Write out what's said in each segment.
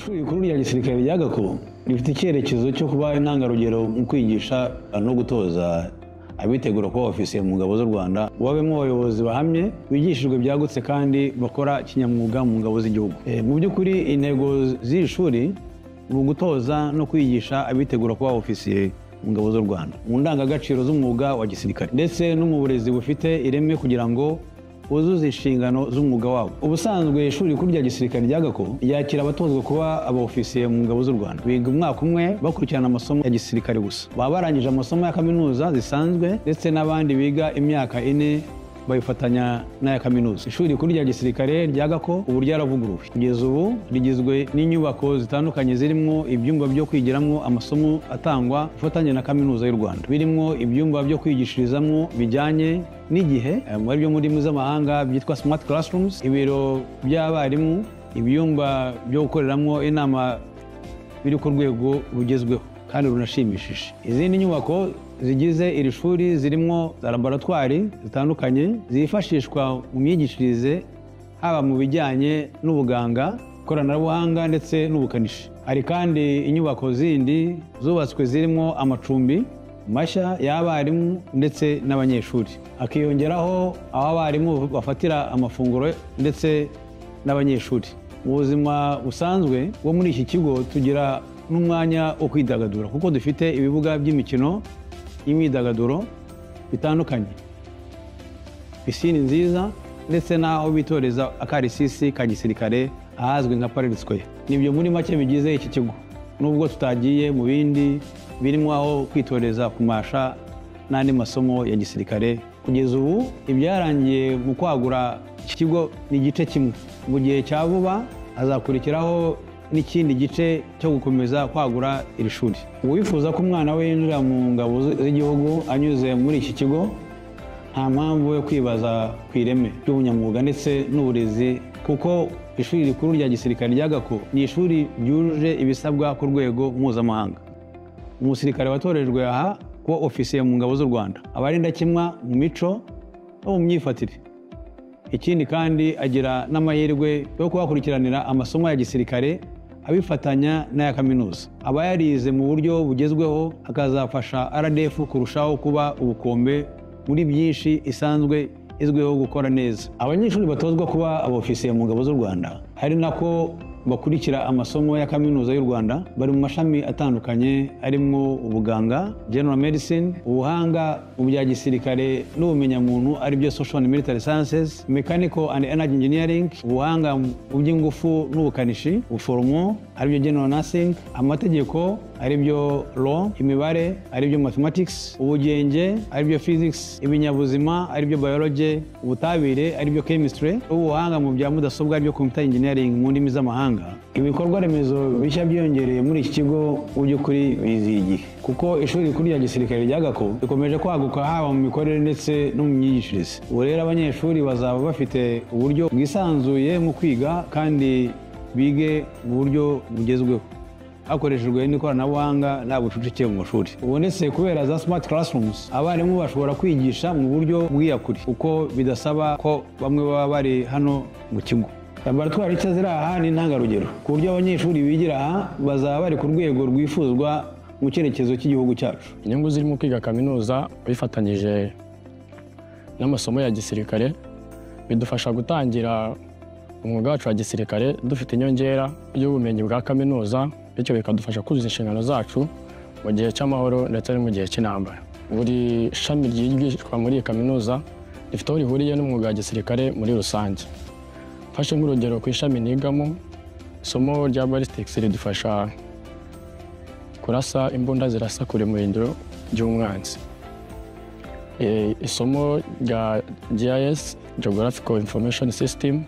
Ishuri rikuru rya gisirikare rya Gako rifite icyerekezo cyo kuba intangarugero mu kwigisha no gutoza abitegura kuba ofisiye mu ngabo z'u Rwanda, babemo abayobozi bahamye bigishijwe byagutse kandi bakora kinyamwuga mu ngabo z'igihugu. Mu by'ukuri intego z'iri shuri ni ugutoza no kwigisha abitegura kuba ofisiye mu ngabo z'u Rwanda mu ndangagaciro z'umwuga wa gisirikare ndetse no mu burezi bufite ireme kugira ngo buzuze inshingano z'umwuga wabo. Ubusanzwe ishuri rikuru rya gisirikare rya Gako ryakira abatozwa kuba abaofisiye mu ngabo z'u Rwanda. Biga umwaka umwe bakurikirana amasomo ya gisirikare gusa. Baba barangije amasomo ya kaminuza zisanzwe ndetse n'abandi biga imyaka 4 bayifatanya n'aya kaminuza. Ishuri rikuru rya gisirikare rya Gako ubu ryaravuguruwe. Kugeza ubu rigizwe n'inyubako zitandukanye zirimo ibyumba byo kwigiramo amasomo atangwa ifatanye na kaminuza y'u Rwanda. Birimo ibyumba byo kwigishirizamo bijyanye n'igihe muri byo muri mpuzamahanga byitwa smart classrooms, ibiro by'abarimu, ibyumba byo gukoreramo inama biri ku rwego rugezweho kandi runashimishije. Izindi nyubako zigize iri shuri zirimo za laboratwari zitandukanye zifashishwa mu myigishirize haba mu bijyanye n'ubuganga, ikoranabuhanga ndetse n'ubukanishi. Hari kandi inyubako zindi zubatswe zirimo amacumbi mashya y'abarimu ndetse n'abanyeshuri, hakiyongeraho aho abarimu bafatira amafunguro ndetse n'abanyeshuri. Mu buzima busanzwe bwo muri iki kigo tugira n'umwanya wo kwidagadura kuko dufite ibibuga by'imikino y'imyidagaduro bitandukanye, pisine nziza ndetse n'aho bitoreza akarisisi ka gisirikare ahazwi nka Parade Square. Nibyo muri make bigize iki kigo, nubwo tutagiye mu bindi birimo aho kwitoreza kumasha n'andi masomo ya gisirikare. Kugeza ubu ibyarangiye mu kwagura iki kigo ni igice kimwe, mu gihe cya vuba hazakurikiraho n'ikindi gice cyo gukomeza kwagura iri shuri. Uwifuza ko umwana we yinjira mu ngabo z'igihugu anyuze muri iki kigo nta mpamvu yo kwibaza ku ireme ry'ubunyamwuga ndetse n'uburezi, kuko ishuri rikuru rya gisirikare rya Gako ni ishuri ryujuje ibisabwa ku rwego mpuzamahanga. Umusirikare watorejwe aha kuba ofisiye mu ngabo z'u Rwanda aba ari indakemwa mu mico no mu myifatire. Ikindi kandi agira n'amahirwe yo kuhakurikiranira amasomo ya gisirikare abifatanya n'aya kaminuza. Aba yarize mu buryo bugezweho akazafasha RDF kurushaho kuba ubukombe muri byinshi isanzwe izwiho gukora neza. Abanyeshuri batozwa kuba abofisiye mu ngabo z'u Rwanda hari nako bakurikira amasomo ya kaminuza y'u Rwanda bari mu mashami atandukanye arimo ubuganga, general medicine, ubuhanga mu bya gisirikare n'ubumenyamuntu aribyo social and military sciences, mechanical and energy engineering, ubuhanga mu by'ingufu n'ubukanishi, ubuforomo aribyo general nursing, amategeko aribyo law, imibare aribyo mathematics, ubugenge aribyo physics, ibinyabuzima aribyo biology, ubutabire aribyo chemistry, ubuhanga mu bya mudasobwa aribyo computer engineering mu ndimi z'amahanga. Ibikorwa remezo bishya byiyongereye muri iki kigo mu by'ukuri biziye igihe, kuko ishuri rikuru rya gisirikare rya Gako rikomeje kwaguka haba mu mikorere ndetse no mu myigishirize. Ubu rero abanyeshuri bazaba bafite uburyo bwisanzuye mu kwiga kandi bige mu buryo bugezweho hakoreshejwe n'ikoranabuhanga nta bucucike mu mashuri. Ubu ndetse kubera za smart classrooms abarimu bashobora kwigisha mu buryo bw'iyakure kuko bidasaba ko bamwe baba bari hano mu kigo. Laboratwari nshya ziri aha ni intangarugero ku buryo abanyeshuri bigira aha bazaba bari ku rwego rwifuzwa mu cyerekezo cy'igihugu cyacu. Inyungu zirimo kwiga kaminuza bifatanyije n'amasomo ya gisirikare bidufasha gutangira umwuga wacu wa gisirikare dufite inyongera y'ubumenyi bwa kaminuza, bityo bikadufasha kuzuza inshingano zacu mu gihe cy'amahoro ndetse no mu gihe cy'intambara. Buri shami ryigishwa muri iyi kaminuza rifite aho rihuriye n'umwuga wa gisirikare muri rusange. Mfashe nk'urugero ku ishami nigamo, isomo rya ballistics ridufasha kurasa imbunda zirasa kure mu birindiro by'umwanzi. Isomo rya GIS, Geographical Information System,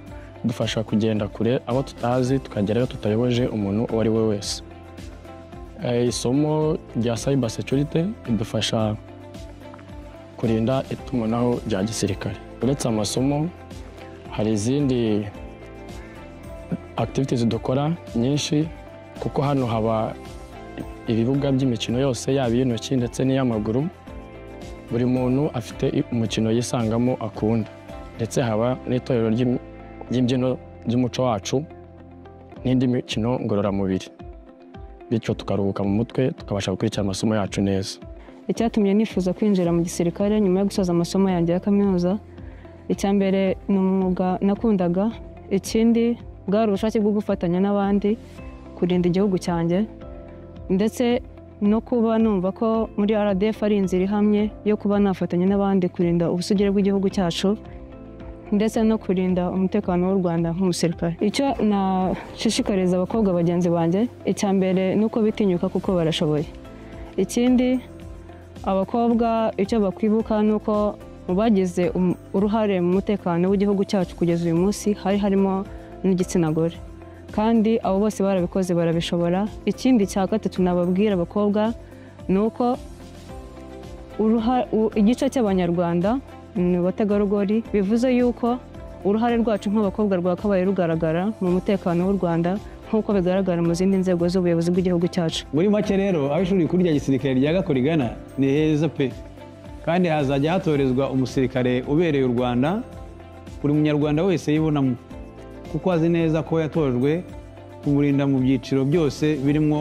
dufasha kugenda kure aho tutazi tukagerayo tutayoboje umuntu uwo ari we wese. Isomo rya cyber security ridufasha kurinda itumanaho rya gisirikare. Uretse amasomo hari izindi activities dukora nyinshi, kuko hano haba ibibuga by'imikino yose yaba iy'intoki ndetse n'iy'amaguru. Buri muntu afite umukino yisangamo akunda, ndetse haba n'itorero ry'imbyino z'umuco wacu n'indi mikino ngororamubiri, bityo tukaruhuka mu mutwe, tukabasha gukurikira amasomo yacu neza. Icyatumye nifuza kwinjira mu gisirikare nyuma yo gusoza amasomo yanjye ya kaminuza, icya mbere ni umwuga nakundaga, ikindi bwari ubushake bwo gufatanya n'abandi kurinda igihugu cyanjye, ndetse no kuba numva ko muri RDF ari inzira ihamye yo kuba nafatanya n'abandi kurinda ubusugire bw'igihugu cyacu ndetse no kurinda umutekano w'u Rwanda nk'umusirikare. Icyo nashishikariza abakobwa bagenzi banjye, icya mbere ni uko bitinyuka kuko barashoboye. Ikindi abakobwa icyo bakwibuka ni uko mu bagize uruhare mu mutekano w'igihugu cyacu kugeza uyu munsi hari harimo n'igitsina gore, kandi abo bose barabikoze barabishobora. Ikindi cya gatatu nababwira abakobwa ni uko igice cy'Abanyarwanda ni abategarugori, bivuze yuko uruhare rwacu nk'abakobwa rwakabaye rugaragara mu mutekano w'u Rwanda nk'uko bigaragara mu zindi nzego z'ubuyobozi bw'igihugu cyacu. Muri make rero, aho ishuri rikuru rya gisirikare rya Gako rigana ni heza pe, kandi hazajya hatorezwa umusirikare ubereye u Rwanda, buri munyarwanda wese yibonamo, kuko azi neza ko yatojwe kumurinda mu byiciro byose birimo.